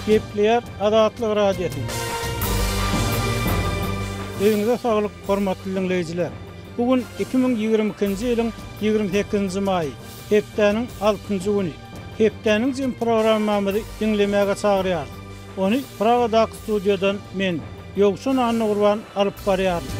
Gepleýär Azatlyk Radiosy. Öýüňize saglyk, hormatly diňleýjiler! Bu gün 2022-nji ýylyň 28-nji maýy, hepdäniň altynjy güni. Hepdäniň jemi programmamyzy diňlemäge çagyrýarys. Ony Pragadaky studiýadan men, Ýowşan Annagurban alyp barýaryn.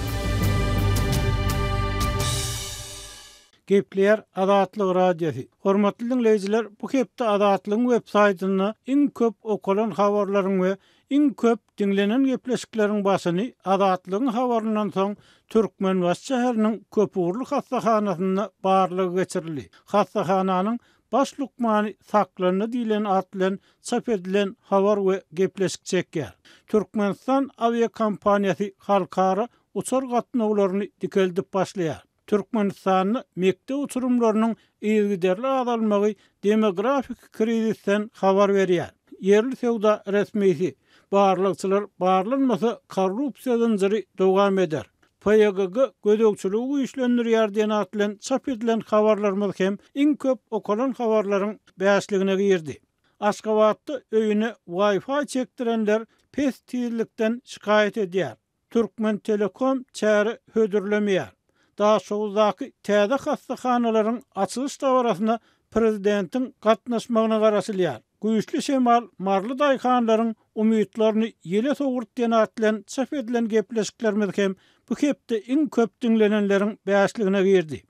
Gepleýär Azatlyk Radiosy. Hormatly diňleýjiler, bu hepde Azatlygyň web saýtynda iň köp okalan habarlaryň we iň köp diňlenen gepleşikleriň başyny Azatlygyň habaryndan soň Türkmenbaşy şäheriniň köpugurly hassahanasynda barlag geçirildi. Hassahananyň baş lukmany saklandy diýlen at bilen çap edilen habar we gepleşik çekýär. Türkmenistan awiakompaniýasy halkara uçar gatnawlaryny dikeldip başlaýar. Türkmenistanda mekdep uçurymlarynyň yzygiderli azalmagy demografik krizisden habar berýär. Ýerli söwda resmisi, Barlagçylar barlanmasa, korrupsiýa zynjyry dowam eder. PYGG gözegçiligi güýçlendirýär diýen at bilen çap edilen habarlarymyz hem iň köp okalan habarlaryň bäşligine girdi. Aşgabatda öýüne Wi-Fi çekdirenler pes tizlikden şikaýat edýär. Türkmentelekom çäre hödürlemeýär. Daşoguzdaky täze hassahanalaryň açylyş dabarasyna prezidentiň gatnaşmagyna garaşylýar. Güýçli şemal maryly daýhanlaryň umytlaryny ýele sowurdy diýen at bilen çap edilen gepleşiklerimiz hem bu hepde iň köp diňlenenleriň bäşligine girdi.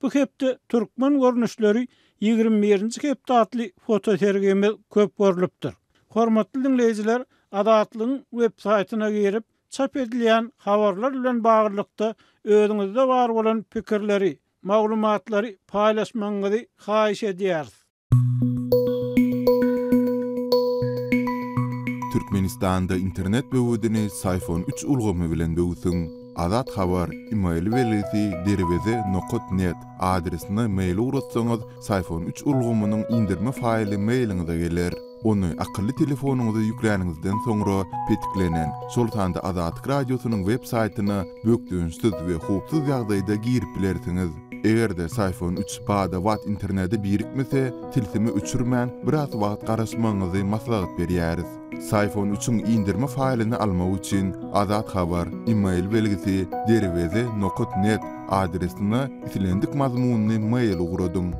Bu hepde Türkmen görnüşleri 21-nji hepde atly fotosergimiz köp görlüpdir. Hormatly diňleýjiler, Azatlygyň web saýtyna girip, çap edilýän habarlar bilen baglylykda özüňizde bar bolan pikirleri, maglumatlary paýlaşmagyňyzy haýyş edýäris. Türkmenistanda internet böwedini Syfon üç ulgamy bilen böwsüň. Azat Habar, email belgisi derweze nokat net adresine mail ugratsaňyz, Syfon üç ulgamynyň indirme faýly mailiňize geler. Ony akylly telefonyňyza ýükläniňizden soňra petiklenen, şol sanda Azatlyk Radiosynyň web saýtyna bökdençsiz we howpsuz ýagdaýda girip bilersiňiz. Eger-de Syfon üç bada-bat internete birikmese, tilsimi öçürmän, biraz wagt garaşmagyňyzy maslahat berýäris. Syfon üçiň indirme faýlyny almak üçin Azat Habar, email belgisi, derweze nokat net adresine islendik mazmunly mail ugradyň.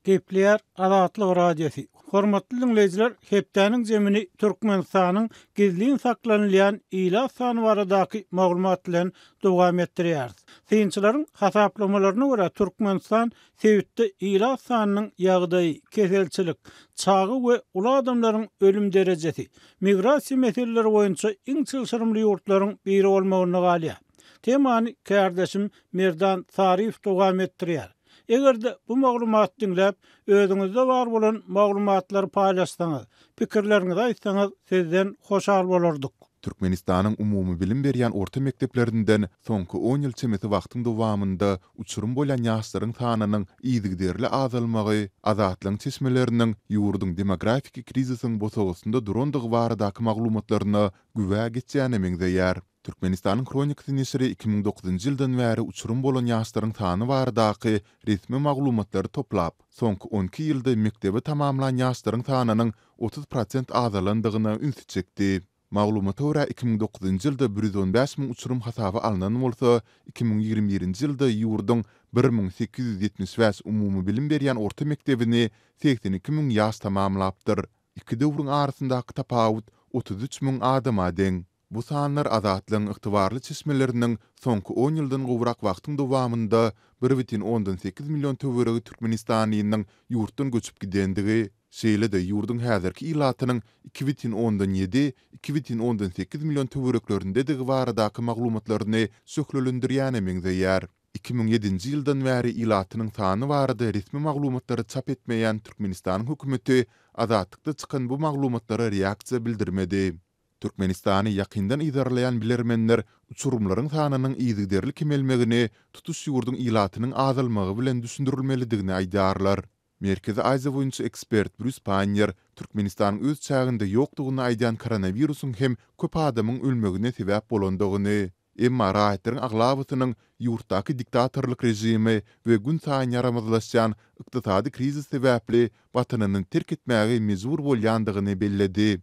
Gepleýär Azatlyk Radiosy. Hormatly diňleýjiler, hepdäniň jemini Türkmenistanyň gizlin saklanylýan ilat sany baradaky maglumat bilen dowam etdirýäris. Synçylaryň hasaplamalaryna görä, Türkmenistan sebitde ilat sanynyň ýagdaýy, keselçilik, çaga we uly adamlaryň ölüm derejesi, migrasiýa meseleleri boýunça iň çylşyrymly ýurtlaryň biri bolmagynda galýar. Temany kärdeşim Merdan Saryýew dowam etdirýär. Eger-de bu maglumaty diňläp, özüňizde bar bolan maglumatlary paýlaşsaňyz, pikirleriňizi aýtsaňyz sizden hoşal bolardyk. Türkmenistanyň umumybilim berýän orta mekdeplerinden soňky on ýyl çemesi wagtyň dowamynda uçurym bolýan ýaşlaryň sanynyň yzygiderli azalmagy Azatlygyň çeşmeleriniň ýurduň demografiki krizisiň bosagasynda durandygy baradaky maglumatlaryna güwä geçýäne meňzeýär. Türkmenistanyň Hronikasy neşiri 2009-njy ýyldan bäri uçurym bolan ýaşlaryň sany baradaky resmi maglumatlary toplap, soňky on iki ýylda mekdebi tamamlan ýaşlaryň sanynyň 30 prosent azalandygyna ünsi çekdi. Maglumata görä, 2009-njy ýylda 115 müň uçurym hasaba alnan bolsa, 2021-nji ýylda ýurduň 1875 umumybilim berýän orta mekdebini 82 müň ýaş tamamlapdyr. Iki döwrüň arasyndaky tapawut 33 müň adama deň. Bu sanlar Azatlygyň ygtybarly çeşmeleriniň soňky on ýyldan gowrak wagtyň dowamynda bir bütin ondan sekiz million töweregi türkmenistanlynyň ýurtdan göçüp gidendigi, şeýle-de ýurduň häzirki ilatynyň iki bütin ondan ýedi, iki bütin ondan sekiz million töwereklerindedigi baradaky maglumatlaryny şöhlelendirýäne meňzeýär. 2007-nji ýyldan bäri ilatynyň sany barada resmi maglumatlary çap etmeýän Türkmenistanyň hökümeti Azatlykda çykan bu maglumatlara reaksiýa bildirmedi. Türkmenistany ýakyndan yzarlaýan bilermenler uçurymlaryň sanynyň yzygiderli kemelmegini tutuş ýurduň ilatynyň azalmagy bilen düşündirilmelidigini aýdýarlar. Merkezi Aziýa boýunça ekspert Brýus Paýnner Türkmenistanyň öz çäginde ýokdugyny aýdýan koronawirusyň hem köp adamyň ölmegine sebäp bolandygyny, Emma raýatlaryň aglabasynyň ýurtdaky diktatorlyk režimi we günsaýyn ýaramazlaşýan ykdysady krizis sebäpli watanyny terk etmäge mejbur bolýandygyny belledi.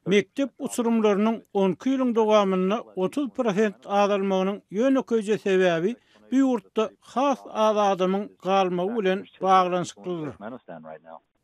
Mekdep uçurymlarynyň on iki ýylyň dowamynda 30 prosent azalmagynyň ýönekeýje sebäbi bu ýurtda has az adamyň galmagy bilen baglanyşyklydyr.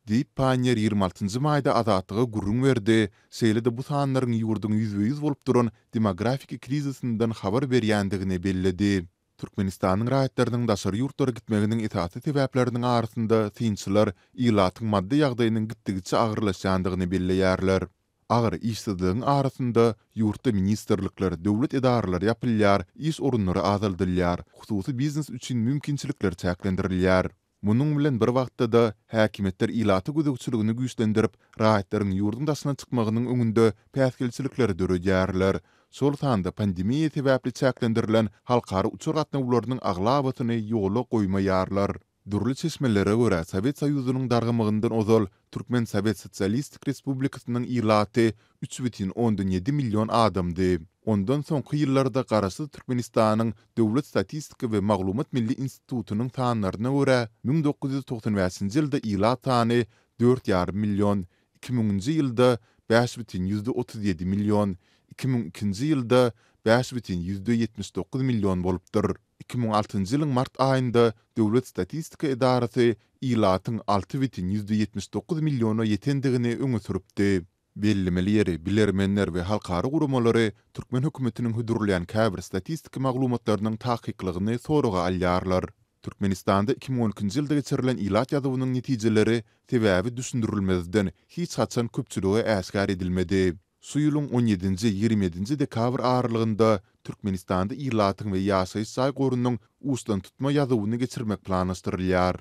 Diýip, Panniýer 26 njy maýda Azatlyga gürrüň berdi, şeýle-de bu sanlaryň ýurduň ýüzbe-ýüz bolup duran demografiki krizisinden habar berýändigini belledi. Türkmenistanyň raýatlarynyň daşary ýurtlara gitmeginiň esasy sebäpleriniň arasynda synçylar ilatyň maddy ýagdaýynyň gitdigiçe agyrlaşýandygyny belleýärler. Agyr işsizligiň arasynda ýurtda ministrlikler, döwlet edaralary ýapylýar, iş orunlary azaldylýar, hususy biznes üçin mümkinçilikler çäklendirilýär. Munuň bilen bir wagtda-da, häkimiýetler ilata gözegçiligini güýçlendirip, raýatlaryň ýurduň daşyna çykmagynyň öňünde päsgelçilikleri döredýärler. Şol sanda pandemiýa sebäpli çäklendirilen halkara uçar gatnawlarynyň aglabasyny ýola goýmaýarlar. Dürli çeşmelere görä, Sowet Soýuzynyň dargamagyndan ozal Türkmen Sowet Sosialistik Respublikasynyň ilaty 3,7 million adamdy. Ondan soňky ýyllarda Garaşsyz Türkmenistanyň Döwlet statistika we maglumat milli institutynyň sanlaryna görä, 1995-nji ýylda ilat sany dört ýarym million, iki müňünji ýylda bäş bütin ýüzde 37 million, 2002-nji ýylda bäş bütin ýüzde 79 million bolupdyr. 2006-njy ýylyň mart aýynda Döwlet statistika edarasy ilatyň alty bütin ýüzde 79 milliona ýetendigini öňe sürüpdi. Bellemeli ýeri, bilermenler we halkara guramalary türkmen hökümetiniň hödürleýän käbir statistik maglumatlarynyň takyklygyny soraga alýarlar. Türkmenistanda 2012-nji ýylda geçirilen ilat ýazuwynyň netijeleri sebäbi düşündirilmezden hiç haçan köpçülige äşgär edilmedi. Şu ýylyň on ýedinji, 27-nji dekabr aralygynda Türkmenistanda ilatyň we ýaşaýyş jaý gorunyň uçdantutma ýazuwyny geçirmek planlaşdyrylýar.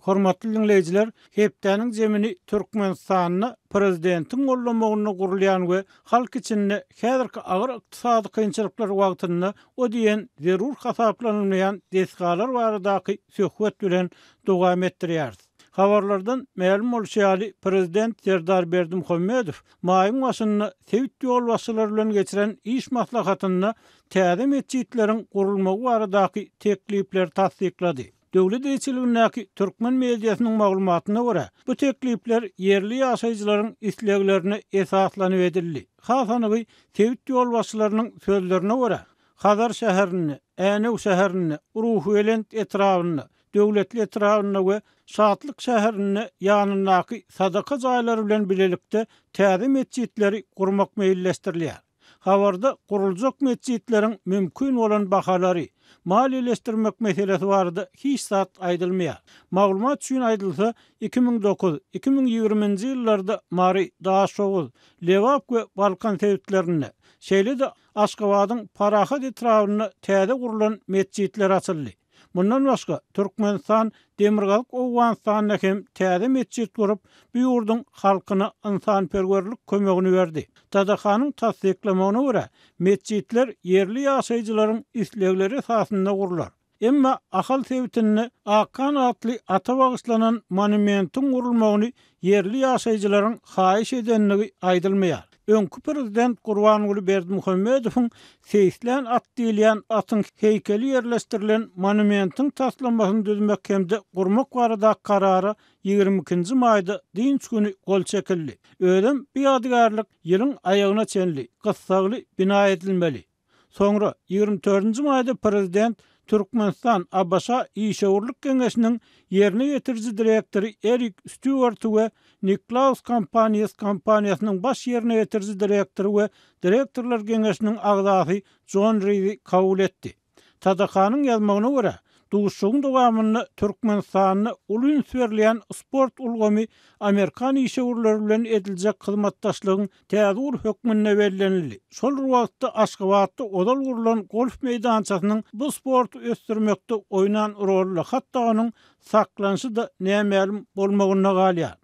Hormatly diňleýjiler, hepdäniň jemini Türkmenistanda prezidentiň gollamagynda gurulýan we halk içinde häzirki agyr ykdysady kynçylyklar wagtynda o diýen zerur hasaplanylmaýan desgalar baradaky söhbet bilen dowam etdirýäris. Habarlardan mälim bolşy ýaly, prezident Serdar Berdimuhamedow maýyň başynda sebit ýolbaşçylary bilen geçiren iş maslahatynda täze metjitleriň gurulmagy baradaky teklipleri tassyklady. Döwlet eýeçiligindäki türkmen mediasynyň maglumatyna görä, bu teklipler ýerli ýaşaýjylaryň isleglerine esaslanyp edildi. Has anygy, sebit ýolbaşçylarynyň sözlerine görä, Hazar şäherinde, Änew şäherinde, Ruhubelent etrabynda, Döwletli etrabynda we Şatlyk şäherinde ýanyndaky sadaka jaýlary bilen bilelikde täze metjitleri gurmak meýilleşdirilýär. Habarda guruljak metjitleriň mümkin bolan bahalary, maliýeleşdirmek meselesi barada hiç zat aýdylmaýar. Maglumat üçin aýdylsa, 2009, 2020-nji ýyllarda Mary, Daşoguz, Lebap we Balkan sebitlerinde, şeýle-de Aşgabadyň Parahat etrabynda täze gurlan metjitler açyldy. Mundan başga, Türkmenistan Demirgazyk Owganystanda hem täze metjit gurup, bu ýurduň halkyna ynsanperwerlik kömegini berdi. TDH-nyň tassyklamagyna görä, metjitler ýerli ýaşaýjylaryň islegleri esasynda gurlar. Emma Ahal sebitinde Akhan atly ata bagyşlanan monumentiň gurulmagyny ýerli ýaşaýjylaryň haýyş edendigi aýdylmaýar. Öňki prezident Gurbanguly Berdimuhamedowyň seýislän at diýilýän atyň heýkeli ýerleşdirilen monumentiň taslamasyny düzmek hem-de gurmak baradaky karara 22-nji maýda dynç güni gol çekildi. Özem bu ýadygärlik ýylyň aýagyna çenli gyssagly bina edilmeli. Soňra, 24-nji maýda prezident Türkmenistan, ABŞ Işewürlik geňeşiniň ýerine ýetiriji direktory Erik Stýuarty we Niklaus Companies kompaniýasynyň baş ýerine ýetiriji direktory we direktorlar geňeşiniň agzasy Jon Ridi kabul etdi. TDH-nyň ýazmagyna görä, duşuşygyň dowamynda Türkmenistanda uly üns berilýän sport ulgamy amerikan işewürleri bilen ediljek hyzmatdaşlygyň täze ugur hökmünde bellenildi. Şol bir wagtda Aşgabatda ozal gurlan golf meýdançasynyň bu sporty ösdürmekde oýnan roly hatda onuň saklanyşy-da nämälim bolmagynda galýar.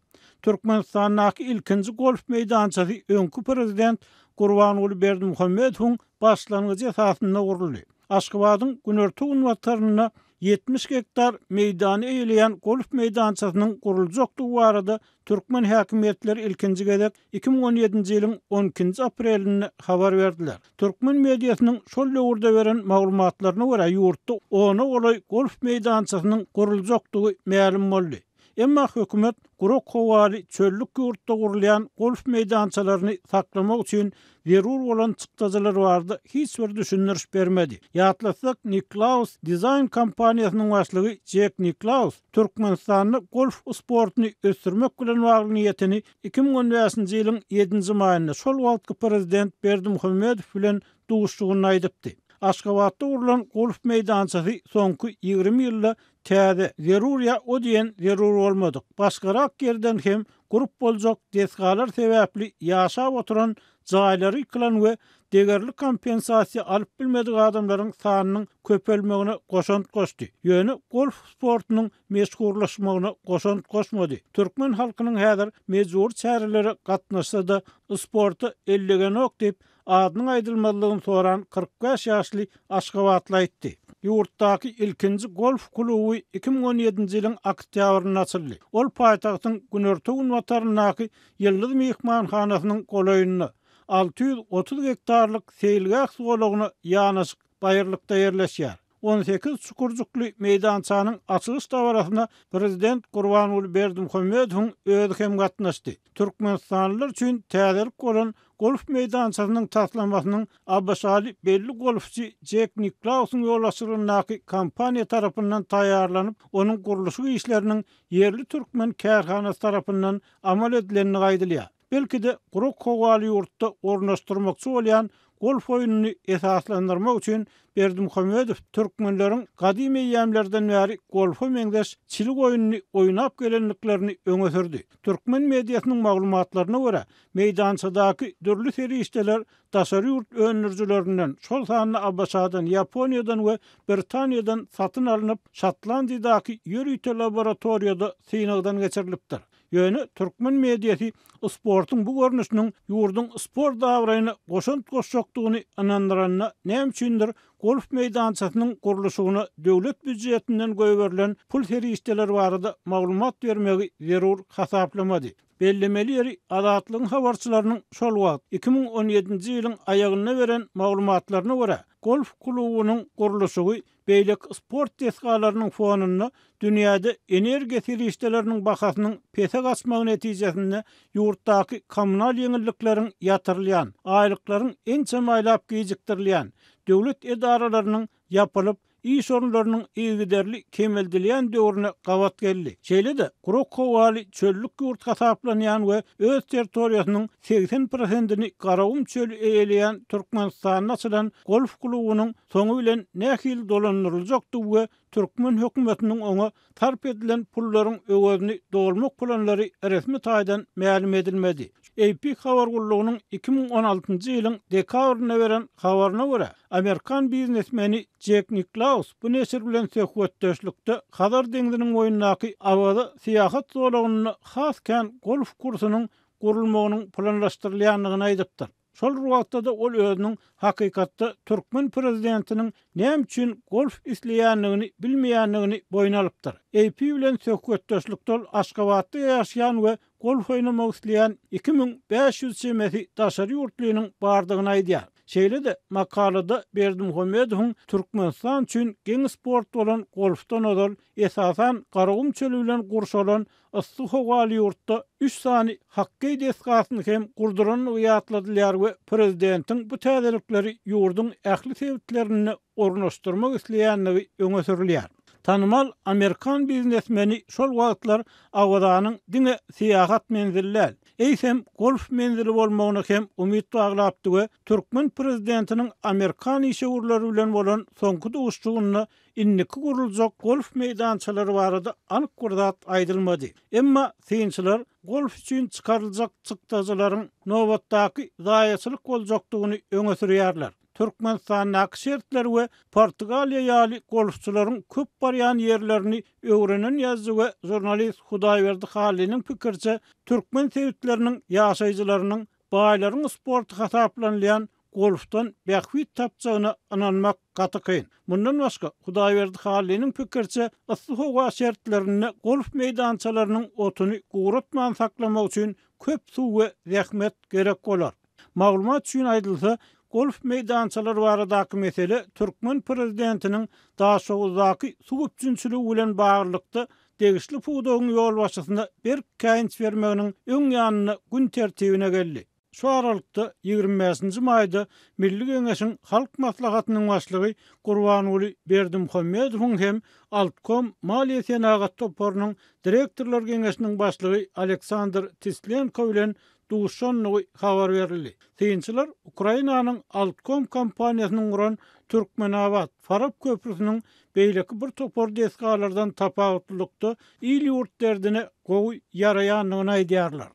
Türkmenistandaky ilkinji golf meýdançasy öňki prezident Gurbanguly Berdimuhamedowyň başlangyjy esasynda guruldy. Aşgabadyň günorta-günbatarynda 70 gektar meýdany eýeleýän golf meýdançasynyň guruljakdygy barada türkmen häkimiýetleri ilkinji gezek 2017-nji ýylyň on ikinji aprelinde habar berdiler. Türkmen mediasynyň şol döwürde beren maglumatlaryna görä, ýurtda ona golaý golf meýdançasynyň guruljakdygy mälim boldy. Emma hökümet gurak howaly çöllük ýurtda gurulýan golf meýdançalaryny saklamak üçin zerur bolan çykdajylar barada hiç bir düşündiriş bermedi. Ýatlatsak, Niklaus dizaýn kompaniýasynyň başlygy Jek Niklaus Türkmenistanda golf sportuny ösdürmek bilen bagly niýetini 2015-nji ýylyň ýedinji maýynda şol wagtky prezident Berdimuhamedow bilen duşuşygynda aýdypdy. Aşgabatda gurlan golf meýdançasy soňky 20 ýylda Täze, zerur ýa o diýen zerur bolmadyk, başgarak ýerden hem gurup boljak desgalar sebäpli ýaşap oturan jaýlary ýykylan we degerli kompensasiýa alyp bilmedik adamlaryň sanynyň köpelmegine goşant goşdy. Ýöne golf sportunyň meşhurlaşmagyna goşant goşmady. Türkmen halkynyň häzir mejbury çärelere gatnaşsa-da sporta ellegenok diýip, adynyň aýdylmazlygyny soran 45 ýaşly aşgabatly aýtdy. Ýurtdaky ilkinji golf kluby 2017-nji ýylyň oktýabrynda açyldy. Ol paýtagtyň günorta-günbataryndaky Ýyldyz myhmanhanasynyň golaýynda, 630 gektarlyk seýilgäh zolagyna ýanaşyk baýyrlykda ýerleşýär. 18 çukurjykly meýdançanyň açylyş dabarasyna prezident Gurbanguly Berdimuhamedowyň özi hem gatnaşdy. Türkmenistanlylar üçin täzelik bolan golf meýdançasynyň taslamasynyň ABŞ-ly belli golfçy Jek Niklausyň ýolbaşçylygyndaky kompaniýa tarapyndan taýýarlanyp, onuň gurluşyk işleriniň ýerli türkmen kärhanasy tarapyndan amal edilendigi aýdylýar. Belki-de, gurak howaly ýurtda ornaşdyrmakçy bolýan golf oýnuny esaslandyrmak üçin Berdimuhamedow türkmenleriň gadym eýýämlerden bäri golfa meňzeş çilik oýnuny oýnap gelendiklerini öňe sürdi. Türkmen mediasynyň maglumatlaryna görä, meýdançadaky dürli serişdeler daşary ýurt öndürijilerinden, şol sanda ABŞ-dan, Ýaponiýadan we Britaniýadan satyn alnyp, Şotlandiýadaky ýörite laboratoriýada synagdan geçirilipdir. Ýöne türkmen mediasy sportuň bu görnüşiniň ýurduň sport abraýyna goşant goşjakdygyny ynandyranda näme üçindir golf meýdançasynyň gurluşygyna döwlet býujetinden goýberilen pul serişdeleri barada maglumat bermegi zerur hasaplamady. Bellemeli ýeri, Azatlygyň habarçylarynyň şol wagt, 2017-nji ýylyň aýagynda beren maglumatlaryna görä, golf klubunyň gurluşygy Beýleki sport desgalarynyň fonunda dünýäde energiýa serişdeleriniň bahasynyň pese gaçmagy netijesinde ýurtdaky kommunal ýeňillikleriň ýatyrylýan, aýlyklaryň ençeme aýlap gijikdirilýän, döwlet edaralarynyň ýapylyp, iş orunlarynyň yzygiderli kemeldilýän döwrüne gabat geldi. Şeýle-de, gurak howaly çöllük ýurt hasaplanýan we öz territoriýasynyň 80 prosentini Garagum çöli eýeleýän Türkmenistanda açylan golf klubunyň soňy bilen nähili dolandyryljakdygy we türkmen hökümetiniň oňa sarp edilen pullaryň öwezini dolmak planlary resmi taýdan mälim edilmedi. AP habar gullugynyň 2016-njy ýylyň dekabrynda beren habaryna görä, amerikan biznesmeni Jek Niklaus bu neşir bilen söhbetdeşlikde Hazar deňziniň boýundaky Awaza syýahat zolagynda has kän golf kursunyň gurulmagynyň planlaşdyrylýandygyny aýdypdyr. Şol bir wagtda-da ol özüniň hakykatda türkmen prezidentiniň näme üçin golf isleýändigini bilmeýändigini boýun alypdyr. AP bilen söhbetdeşlikde ol Aşgabatda ýaşaýan we golf oýnamak isleýän 2500 çemesi daşary ýurtlynyň bardygyny aýdýar. Şeýle-de, makalada Berdimuhamedowyň Türkmenistan üçin geň sport bolan golfdan ozal, esasan, Garagum çöli bilen gurşalan Yssy howaly ýurtda üç sany hokkeý desgasyny hem gurdurandygy ýatladylýar we prezidentiň bu täzelikleri ýurduň ähli sebitlerinde ornaşdyrmak isleýändigi öňe sürülýär. Tanymal amerikan biznesmeni şol wagtlar Awazanyň diňe syýahat menzili däl, eýsem golf menzili bolmagyna hem umyt baglapdy we türkmen prezidentiniň amerikan işewürleri bilen bolan soňky duşuşygynda Indiki guruljak golf meýdançalary barada anyk bir zat aýdylmady. Emma synçylar golf üçin çykaryljak çykdajylaryň nobatdaky zaýaçylyk boljakdygyny öňe sürýärler. Türkmenistandaky şertler we Portugaliýa ýaly golfçylaryň köp barýan ýerlerini öwrenen ýazyjy we žurnalist Hudaýberdi Hallynyň pikiriçe, türkmen sebitleriniň ýaşaýjylarynyň baýlaryň sporty hasaplanylýan. Golfdan bähbit tapjagyna ynanmak gaty kyn. Mundan başga, Hudaýberdi Hallynyň pikiriçe, yssy howa şertlerinde golf meýdançalarynyň otuny guratman saklamak üçin köp suw we zähmet gerek bolar. Maglumat üçin aýdylsa, golf meýdançalary baradaky mesele türkmen prezidentiniň Daşoguzdaky suw üpjünçiligi bilen baglylykda degişli pudagyň ýolbaşçysyna berk käýinç bermeginiň öň ýanynda gün tertibine geldi. Şu aralykda, 25 nji maýda Milli Geňeşiň Halk Maslahatynyň Başlygy Gurbanguly Berdimuhamedowyň hem Altkom maliýe-senagat toparynyň Direktorlar geňeşiniň başlygy Aleksandr Tislenko bilen duşandygy habar berildi. Synçylar Ukrainanyň Altkom kompaniýasynyň guran Türkmenabat, Farap köprüsiniň beýleki bir topar desgalardan tapawutlylykda il-ýurt derdine gowy ýaraýandygyny aýdýarlar.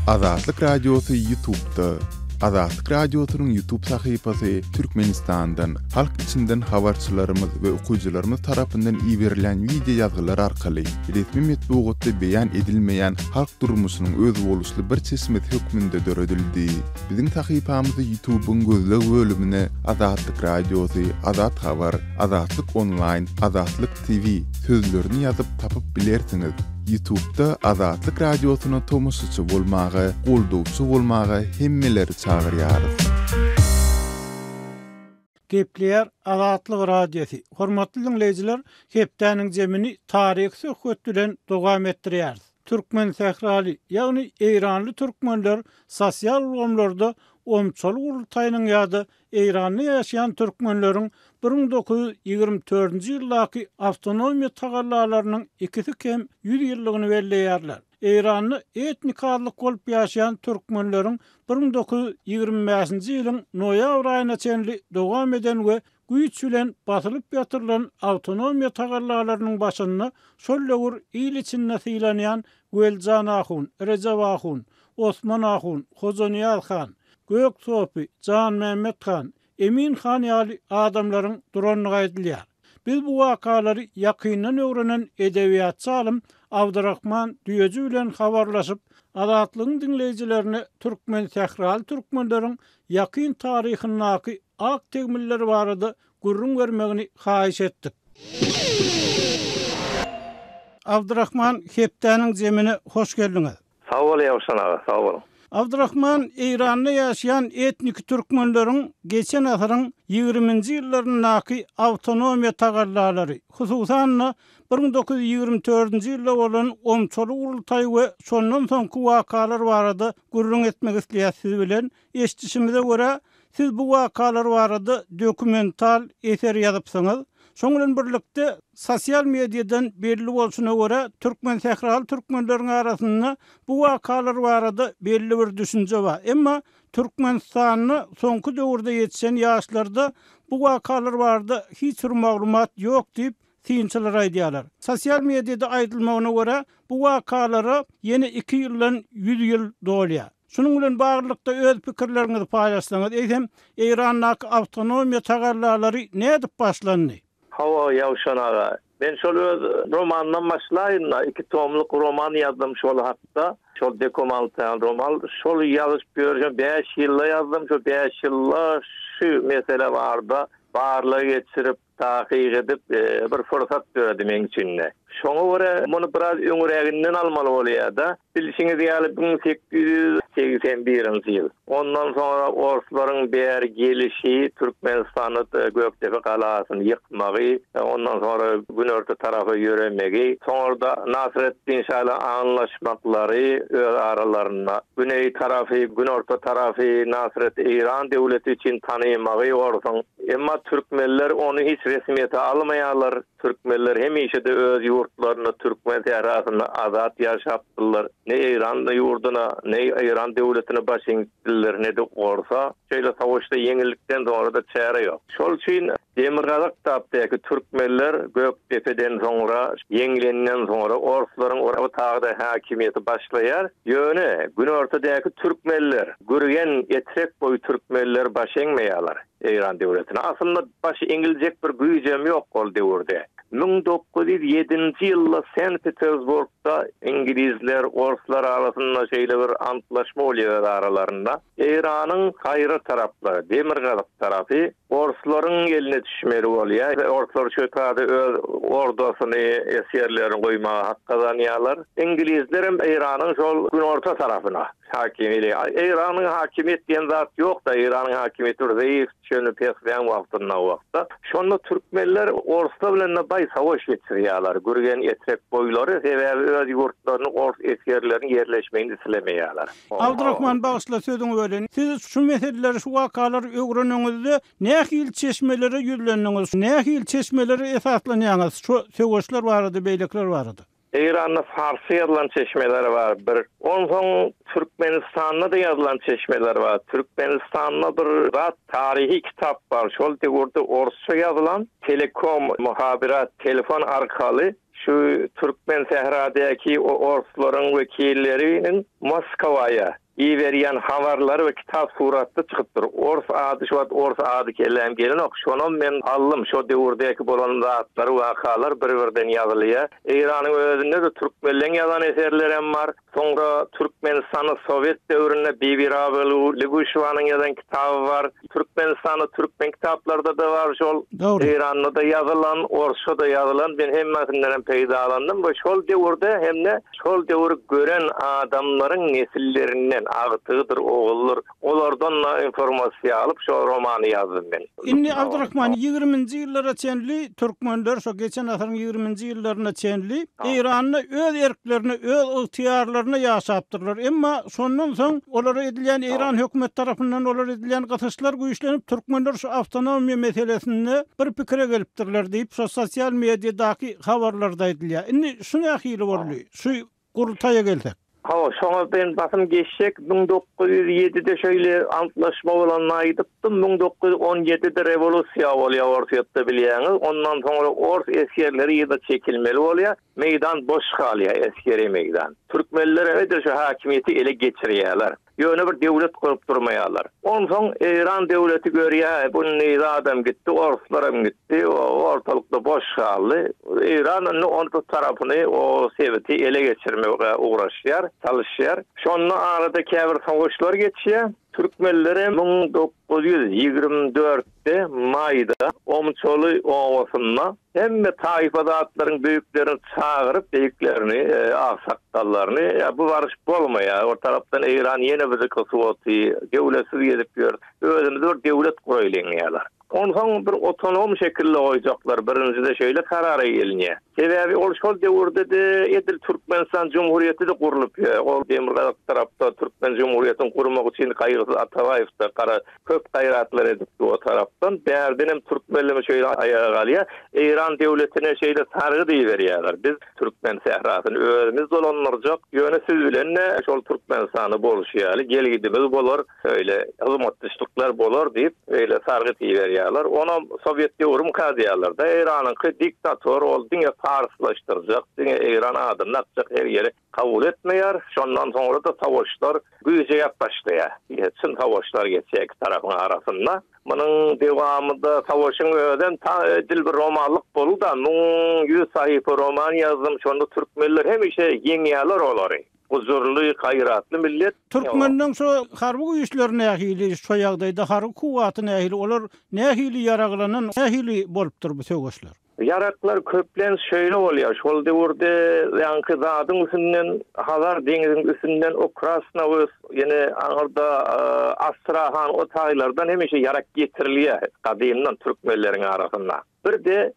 Azatlyk Radiosy Ýutubda. Azatlyk Radiosynyň Ýutub sahypasy Türkmenistandan, halk içinden habarçylarymyz we okyjylarymyz tarapyndan iberilýän wideo ýazgylar arkaly resmi metbugatda beýan edilmeýän halk durmuşynyň özboluşly bir çeşmesi hökmünde döredildi. Biziň sahypamyzy Ýutubyň gözleg bölümine Azatlyk Radiosy, Azat Habar, Azatlyk Onlaýn, Azatlyk TV sözlerini ýazyp tapyp bilersiňiz. Ýutubda Azatlyk Radiosyna tomaşaçy bolmaga, goldawçy bolmaga hemmeleri çagyrýarys. Gepleýär Azatlyk Radiosy. Hormatly diňleýjiler, hepdäniň jemini taryhy söhbet bilen dowam etdirýäris. Türkmensähraly, ýagny eýranly türkmenler sosial ulgamlarda Omçaly gurultaýynyň ýa-da Eýranda ýaşaýan türkmenleriň 1924-nji ýyldaky awtonomiýa tagallalarynyň ikisi kem 100 ýyllygyny belleýärler. Eýranda etnik azlyk bolup ýaşaýan türkmenleriň 1925-nji ýylyň noýabr aýyna çenli dowam eden we güýç bilen basylyp ýatyrylan awtonomiýa tagallalarynyň başynda şol döwür il içinde sylanýan Weljan ahun, Rejep ahun, Osman ahun, Hojanyýaz han, Gök sopy, Janmämmet han, Emin han ýaly adamlaryň durandygy aýdylýar. Biz bu wakalary ýakyndan öwrenen edebiýatçy alym Abdyrahman Düýeji bilen habarlaşyp, Azatlygyň diňleýjilerine türkmensähraly türkmenleriň ýakyn taryhyndaky ak tegmiller barada gürrüň bermegini haýyş etdik. Abdyrahman, hepdäniň jemine hoş geldiňiz! Sag bol Ýowşan aga, sag boluň. Abdyrahman Eýranda ýaşaýan etniki türkmenleriň geçen asyryň ýigriminji ýyllaryndaky awtonomiýa tagallalary, hususan-da, 1924-nji ýylda bolan Omçaly gurultaýy we şondan soňky wakalar barada gürrüň etmek isleýäs siz bilen. Eşidişimize görä, siz bu wakalar barada dokumental eser ýazypsyňyz. Şoň bilen birlikde, sosial mediadan belli bolşuna görä, türkmensähraly türkmenleriň arasynda bu wakalar barada belli bir düşünje bar. Emma Türkmenistanda soňky döwürde ýetişen ýaşlarda bu wakalar barada hiç bir maglumat ýok diýip, synçylar aýdýarlar. Sosial mediada aýdylmagyna görä, bu wakalara ýene iki ýyldan ýüz ýyl dolýar. Şunuň bilen baglylykda öz pikirleriňizi paýlaşsaňyz, eýsem, Eýrandaky awtonomiýa tagallalary nädip başlandy? Hawa, Ýowşan aga. Men şol öz romandan başlaýyn-da, iki tomluk roman ýazdym şol hakda. Şol dokumental roman. Şol ýazyşyp ýörşüm bäş ýylda ýazdym. Şo bäş ýylda şu mesele barada barlag geçirip, Takyk edip, bir pursat döredi meň üçin-de. Şoňa görä, muny biraz öňräginden almaly bolýar-da. Bilşiňiz ýaly, 1881-nji ýyl. Ondan soňra orslaryň bäri gelişi, Türkmenistanda Gökdepe galasyny ýykmagy, ondan soňra günorta tarapa ýöremegi, soňra-da Nasreddin şa bilen aňlaşmaklary öz aralarynda, güneý tarapy, günorta tarapy Nasret Eýran döwleti üçin tanymagy orsuň. Emma türkmenler ony hiç resmiýete almaýarlar. Türkmenler hemişe-de öz ýurtlarynda, türkmen sährasynda azat ýaşapdyrlar. Ne Eýran ýurduna, ne Eýran döwletine baş eňipdirler, ne-de orsa. Şeýle savaşda ýeňildikden soňra-da çäre ýok. Şol üçin demirgazyk tapdaky türkmenler Gökdepeden soňra, ýeňlenden soňra orslaryň o tagda häkimiýeti başlaýar. Ýöne günortadaky türkmenler, Gürgen, Etrek boýy türkmenler baş eňmeýärler. Eýran döwletine. Aslynda baş eňiljek bir güýjem ýok ol döwürde. 1907-nji ýylda Sen-Petersburgda iňlisler, orslar arasynda şeýle bir antlaşma bolýar öz aralarynda. Eýranyň gaýra taraplary, demirgazyk tarapy orslaryň eline düşmeli bolýar. Orslar şu taýda öz ordasyny, esgerlerini goýmaga hak gazanýarlar. Iňlislerem Eýranyň şol günorta tarapyna hakimili. Eýranyň hakimiýet diýen zat ýok-da, Eýranyň hakimiýeti bir zeýif düşeni pesleýän wagtynda wagtda. Şonda türkmenler orslar bilen-de baý savaş geçirýärler. Gürgen, Etrek boýlary, sebäbi öz ýurtlaryny ors esgerleriniň ýerleşmegini islemeýärler. Abdurahman bagyşla sözüňi böleýin. Siz şu meseleleri, şu wakalary öwreneniňizde nähili çeşmelere ýüzlendiňiz? Nähili çeşmelere esaslanýaňyz şu söweşler barada, beýlekiler barada? Eýranda farsça ýazylan çeşmeler bar bir. Onsoň Türkmenistanda-da ýazylan çeşmeler bar. Türkmenistanda bir zat taryhy kitap bar. Şol döwürde orsça ýazylan telekom, muhabirat, telefon arkaly şu türkmen sähradäki orslaryň wekilleriniň Moskwaýa iberýän habarlary we kitap suratda çykypdyr. Ors ady şu wagt ors ady kelläm gelenok. Şonam men aldym. Şo döwürdäki bolan zatlar, wakalar bir-birden ýazylýar. Eýranyň özünde-de türkmenleň ýazan eserlerem bar. Soňra Türkmenistanda sowet döwründe Bibirabe Liguşewanyň ýazan kitaby bar. Türkmenistanda türkmen kitaplarda-da bar şol. Dogry. Eýranda-da ýazylan, orsça-da ýazylan. Men hemmesindenem peýdalandym we şol döwürde hem-de şol döwri gören adamlaryň nesillerinden, agtygydyr, oguldyr, olardan-da informasiýa alyp şol romany ýazdym men. Indi Abdurahman ýigriminji ýyllara çenli türkmenler şo geçen asyryň ýigriminji ýyllaryna çenli Eýranda öz erklerine, öz ygtyýarlaryna ýaşapdyrlar. Emma şondan soň olara edilýän Eýran hökümeti tarapyndan olara edilýän gysyşlar güýçlenip türkmenler şu awtonomiýa meselesinde bir pikire gelipdirler diýip şo sosial mediadaky habarlarda aýdylýar. Indi şu nähili boldy? Şu Gurultaýa gelsek. Hawa, şoňa men basym geçjek. 1907-de şeýle antlaşma bolanyny aýdypdym. 1917-de rewolýusiýa bolýar Orsýetde bilýäňiz. Ondan soňra ors esgerleri yza çekilmeli bolýar. Meýdan boş galýar, esgeri meýdan. Türkmenlerem edil şu häkimiýeti ele geçirýärler. Ýöne bir döwlet gurup durmaýarlar. Onsoň Eýran döwleti görýär, bu indi zadam gitdi, orslaram gitdi, ortalykda boş galdy. Eýran indi o tarapyny, o sebiti ele geçirmege ugraşýar, çalyşýar. Şonda arada käbir sowaşlar geçýär. Türkmenlerem 1924-de maýda Omçaly obasynda Hemme taýpa zatlaryň beýiklerini çagyryp, beýiklerini, aksakgallaryny, ýa bu baryş bolmaýar, o tarapdan Eýran ýene bizi gysyp otyr, döwletsiz gezip ýörüs, özümiz bir döwlet guraýlyň diýýärler. Onsoň bir otonom şekilde goýjaklar, birinjide şeýle karara gelinýär. Sebäbi ol şol döwürde-de edil Türkmenistan Jumhuriýeti-de gurlup ýör. Ol demirgazyk tarapda Türkmen Jumhuriýetini gurmak üçin Gaýgysyz Atabaýew-de gara Köp gaýratlar edipdi o tarapdan. Bärdenem türkmenleme şeýle aýaga galýar. Eýran döwletine şeýle sargy diýiberýärler. Biz türkmen sährasyny özümiz dolandyrjak, ýöne siz bilen-de şol Türkmenistanda bolşy ýaly gel-gidimiz bolar, öýle hyzmatdaşlyklar bolar diýip, öýle sargy diýiberýärler. Onam sowet döwrümka diýýärler-de. Eýranyňky diktator, ol diňe parslaşdyrjak, diňe eýran adyny dakjak her ýere kabul etmeýär. Şondan soňra-da savaşlar güýjeýäp başlaýar. Çyn savaşlar geçýär iki tarapyň arasynda. Munuň dewamynda savaşyň özem ta edil bir romanlyk boldy-da, 1100 sahypa roman ýazdym. Şonda türkmenler hemişe ýeňýärler olary. Gujurly, gaýratly millet. Türkmenleň şo harby güýçleri nähili, şo ýagdaýda harby kuwwaty nähili, olar nähili ýaraglanan, nähili bolupdyr bu söweşler? Ýaraklar köplenç şeýle bolýar, şol döwürde ýaňky zadyň üstünden, Hazar deňziň üstünden o Krasnowes, ýene aňyrda Astrahan o taýlardan hemişe ýarak getirilýär gadymdan türkmenleriň arasynda. Bir-de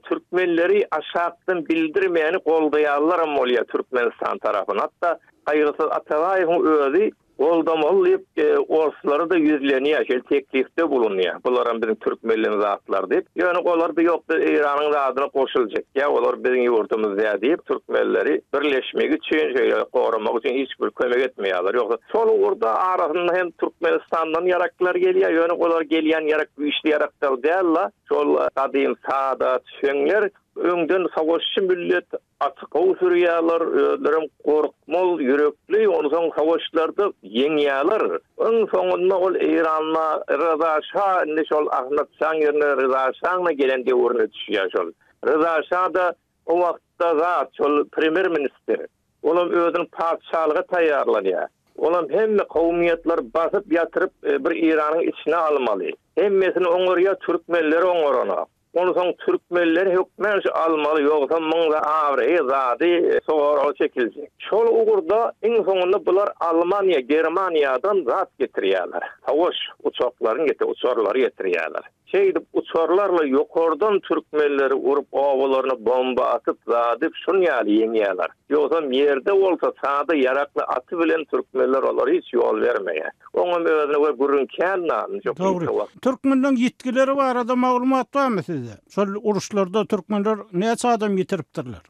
türkmenleri aşakdan bildirmäni goldaýanlaram bolýar Türkmenistan tarapyny. Hatda Gaýgysyz Atabaýewiň özi Goldamaly diýip, orslara-da ýüzlenýär, şeýle teklipde bulunýar. Bularam biziň türkmenleň zatlary diýip. Ýöne olar-da ýok, biz Eýranyň zadyna goşuljak ýa olar biziň ýurdumyz däl diýip, türkmenleri birleşmegi üçin, şeýle goramak üçin hiç bir kömek etmeýärler. Ýogsa şol ugurda arasynda hem Türkmenistandan ýaraklar gelýär, ýöne olar gelýän ýarak güýçli ýaraklar däl-de, şol gadym sada tüfeňler. Öňden savaşçy millet Aty gowy sürýärler, özlerem gorkmaz, ýürekli, onsoň savaşlarda ýeňýärler. Iň soňunda ol Eýranda Ryza şa indi şol Ahmet şaň ýerine Ryza şaň-da gelen döwrüne düşýär şol. Ryza şa-da o wagtda zat, şol premýer-ministr. Olam özüni patyşalyga taýýarlanýar. Olam hemme kowumyýetleri basyp ýatyryp bir Eýranyň içine almaly. Hemmesini oňarýar, türkmenleri oňaranok. Onsoň türkmenleri hökmän şu almaly, ýogsam muň abraýy zady soraga çekiljek. Şol ugurda iň soňunda bular Almaniýa, Germaniýadan zat getirýärler. Savaş uçaklaryny getir, uçarlary getirýärler. Şeýdip uçarlarla ýokardan türkmenleri urup obalaryna bomba atyp zadyp şun ýaly ýeňýärler. Ýogsam ýerde bolsa sada ýarakly aty bilen türkmenler olara hiç ýol bermeýär. Oňam özüne we gürrüň kän nan şo Dogry. gysga wagt. Türkmenleň ýitgileri barada maglumat barmy sizde? Şol uruşlarda türkmenler näçe adam ýitiripdirler?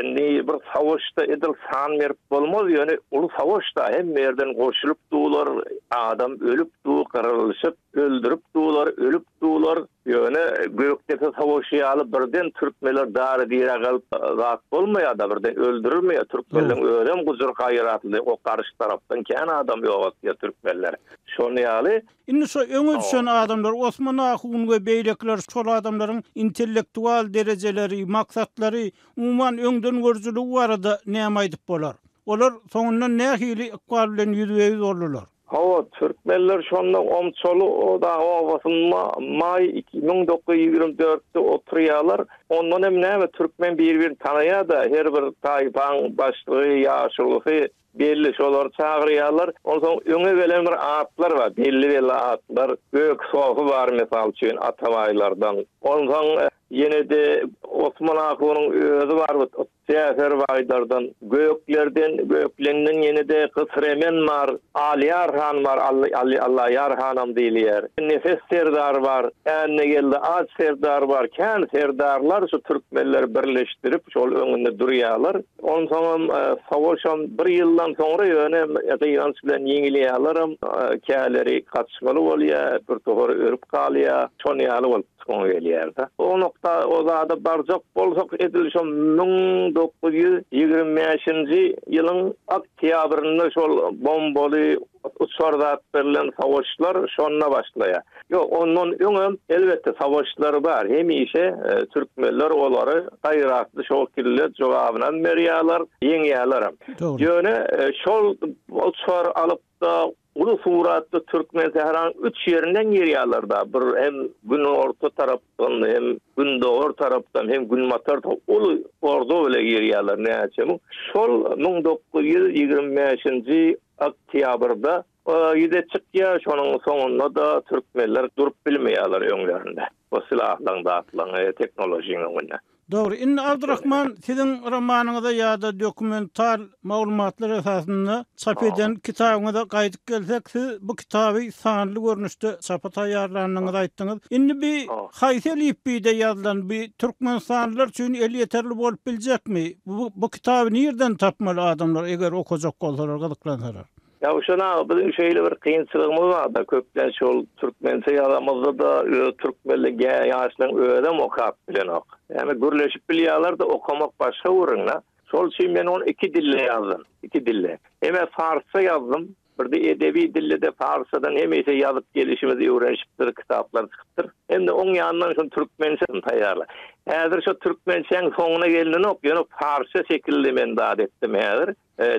Indi bir savaşda edil san berip bolmaz ýöne uly savaşda hemme ýerden goşulyp dular adam ölüp du gyrylyşyp öldürip dular ölüp dular Ýöne Gökdepe savaşy ýaly birden türkmeler dary-dirä galyp zat bolmaýar-da, birden öldürilmeýär. Türkmenleň özem gujur-gaýratly, o garşy tarapdan kän adam ýogaltýar türkmenler. Şon ýaly. Indi şo öňe düşen adamlar, Osman ahun we beýlekiler şol adamlaryň intellektual derejeleri, maksatlary, umuman öňdengörüjiligi barada näme aýdyp bolar? Olar soňundan nähili ykbal bilen ýüzbe-ýüz boldular? Hawa, türkmenler şonda Omçaly oda obasynda maý 1924-de oturýarlar. Ondan hem näme, türkmen bir-birini tanaýar-da, her bir taýpaň başlygy, ýaşulusy belli, şolary çagyrýarlar. Onsoň öňe gelen bir atlar bar, belli-belli atlar. Gök Sofy bar, mysal üçin, Atabaýlardan. Onsoň ýene-de Osman ahunyň özi bar, Jäfer baýlardan, göklerden, gökleňden ýene-de Gysyremen bar, Alyýar han bar, Allaýar hanam diýilýär. Nepes serdar bar, Ännegeldi Aç serdar bar, kän serdarlar şu türkmenleri birleşdirip şol öňünde durýarlar. Onsoňam savaşam bir ýyldan soňra ýöne gynanç bilen ýeňilýärlerem, käleri gaçmaly bolýar, bir topary ölüp galýar, şon ýaly bolup. Soňa gelýär-de. O nokta, o zada barjak bolsak, edil şo 1925-nji ýylyň oktýabrynda şol bombaly uçar zat berlen savaşlar şonda başlaýar. Ýok, ondan öňem, elbetde, savaşlar bar. Hemişe türkmenler olary gaýratly şokilde jogabynam berýärler, ýeňýärlerem. Ýöne şol uçar alyp-da, Uly suratda Türkmensähranyň üç ýerinden girýärler-da, bir hem günorta tarapdan, hem gündogar tarapdan, hem günbatar tarapdan uly orda bile girýärler näçe müň. Şol 1925-nji oktýabrda ýüze çykýar, şonuň soňunda-da türkmenler durup bilmeýärler öňlerinde, bu silahlaryň, zatlaryň, tehnolojiň öňünde. Dogry. Indi Abdyrahman siziň romanyňyza ýa-da dokumental maglumatlar esasynda çap eden kitabyňyza gaýdyp gelsek, siz bu kitaby sanly görnüşde çapa taýýarlandygyňyzy aýtdyňyz. Indi bi haýsy elipbiýde ýazylan, bi türkmenistanlylar üçin elýeterli bolup biljekmi? Bu bu kitaby nirden tapmaly adamlar eger okajak bolsalar, gyzyklansalar? Ýowşan aga, biziň şeýle bir kynçylygymyz bar-da, köplenç şol türkmençe ýazamyzda-da öz türkmenli ýaşlaryň özem okap bilenok. Ýagny gürleşip bilýärler-de, okamak başga gürrüň-dä. Şol üçin men ony iki dilde ýazdym, iki dilde. Hem-ä parsça ýazdym, bir-de edebi dilde-de parsçadan hemişe ýazyp gelişimiz öwrenişipdir, kitaplar çykypdyr. Hem-de oň ýanyndan şony türkmençe taýýarla. Häzir şo türkmençäň soňuna gelinenok, ýöne parsça şekilde men zat etdim häzir.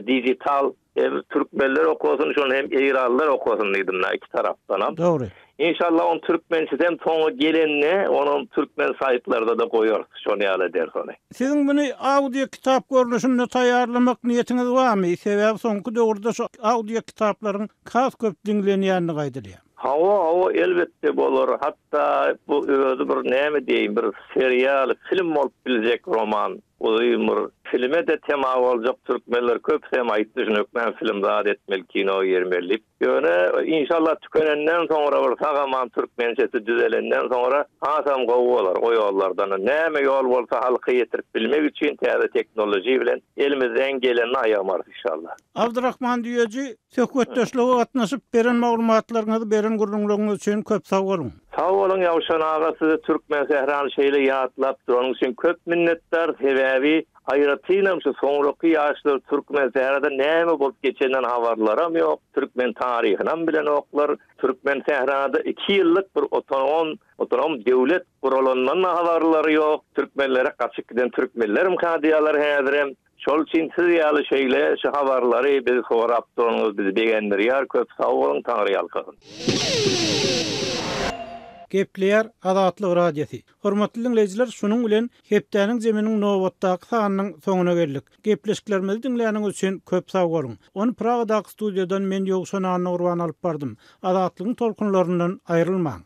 Digital hem türkmenler okasyn şony hem eýranlylar okasyn diýdim da iki tarapdanam. Dogry. Inşallah oň türkmençesem soňy gelende onam türkmen saýtlarda-da goýarys şony ýaly ederis ony. Siziň muny audio kitap görnüşinde taýýarlamak niýetiňiz barmy? Sebäbi soňky döwürde şu audio kitaplaryň has köp diňlenýändigi aýdylýar. Hawa hawa elbetde bolar hatda bu özi bir näme diýeýin bir serial film bolup biljek roman. Uzyn bir filme-de tema boljak türkmenler köpüsem aýtdy şuny hökmän film zat etmeli kino girmeli diýip. Ýöne inşallah tükenenden soňra bir sag-aman türkmençesi düzelenden soňra hasam gowy bolar o ýollardan näme ýol bolsa halka ýetirip bilmek üçin täze teknoloji bilen elimizden gelenini aýamarys inşallah. Abdyrahman Düýeji Söhbetdeşlige gatnaşyp, beren maglumatlaryňyz, beren gürrüňleriňiz üçin köp sag boluň! Sag boluň Ýowşan aga sizi Türkmensährany şeýle ýatlap duranyň üçin köp minnetdar sebäbi. Aýratynam şu soňraky ýaşlar Türkmensährada näme bolup geçenden habarlaram ýok, türkmen taryhynam bilenoklar. Türkmensährada iki ýyllyk bir otonom otonom döwlet guralandan-da habarlary ýok. Türkmenlere gaçyp giden türkmenlermka diýýärler häzirem. Şol üçin siz ýaly şeýle şu habarlary bizi sorap duranyňyz bizi begendirýär köp sag boluň Taňryýalkasyn. Gepleýär Azatlyk Radiosy. Hormatly diňleýjiler şunuň bilen hepdäniň zeminiň nobatdaky sanynyň soňuna geldik. Gepleşiklerimizi diňläniňiz üçin köp sag boluň. Ony Pragadaky studiýadan men Ýowşan Annagurban alyp bardym. Azatlygyň tolkunlaryndan aýrylmaň.